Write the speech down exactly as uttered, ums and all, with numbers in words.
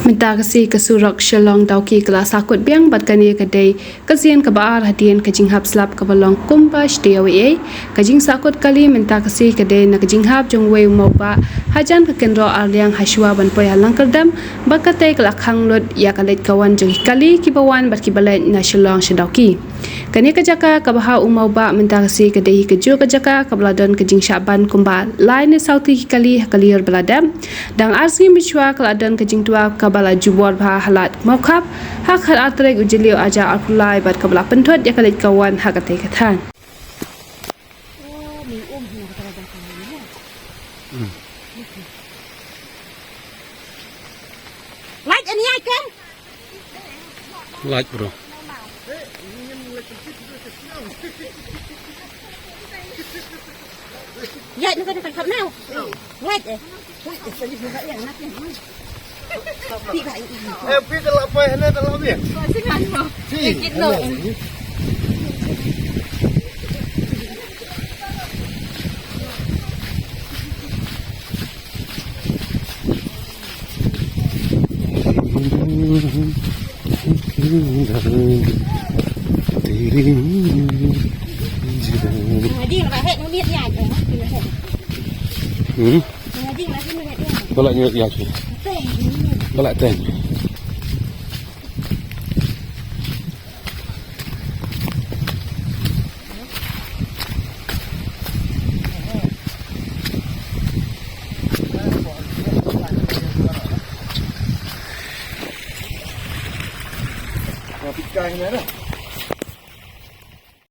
Mynta ka sngi ka surok Shillong Dawki ka la sahkut biang bad kane ka dei ka sien kaba ar hadien ka jinghap slap kaba long kumba shi taïew. Ka jingsahkut kali mynta ka sngi ka dei na ka jinghap jong uwei u mawbah hajan ka kynroh Arliang hashwa ban poi ha Langkyrdem, bad katei ka la khang lut ïa ka leit ka wan jong ki kali kiba wan bad kiba leit na Shillong sha Dawki. Kane ka jaka kaba ha u mawbah mynta ka sngi ka dei hi kajuh ka jaka kaba la don ka jingshah ban kumba lai ne saw tylli ki kali ha ka lyiur ba la dep. Dang ar sngi mynshuwa ka la don ka jingtwa kaba la jubor bha ha Lad Mawkhap ha ka khatar tarik u Jylliew arhajar arphew lai bad kaba la pynthut ïa ka leit ka wan ha katei ka thaiñ. Lait, bro. Lait, eh. Eh, phi ka la poi hane ka la bi. Phi. Hmm? Ba la ñiewit ïa ki. Ba la teng.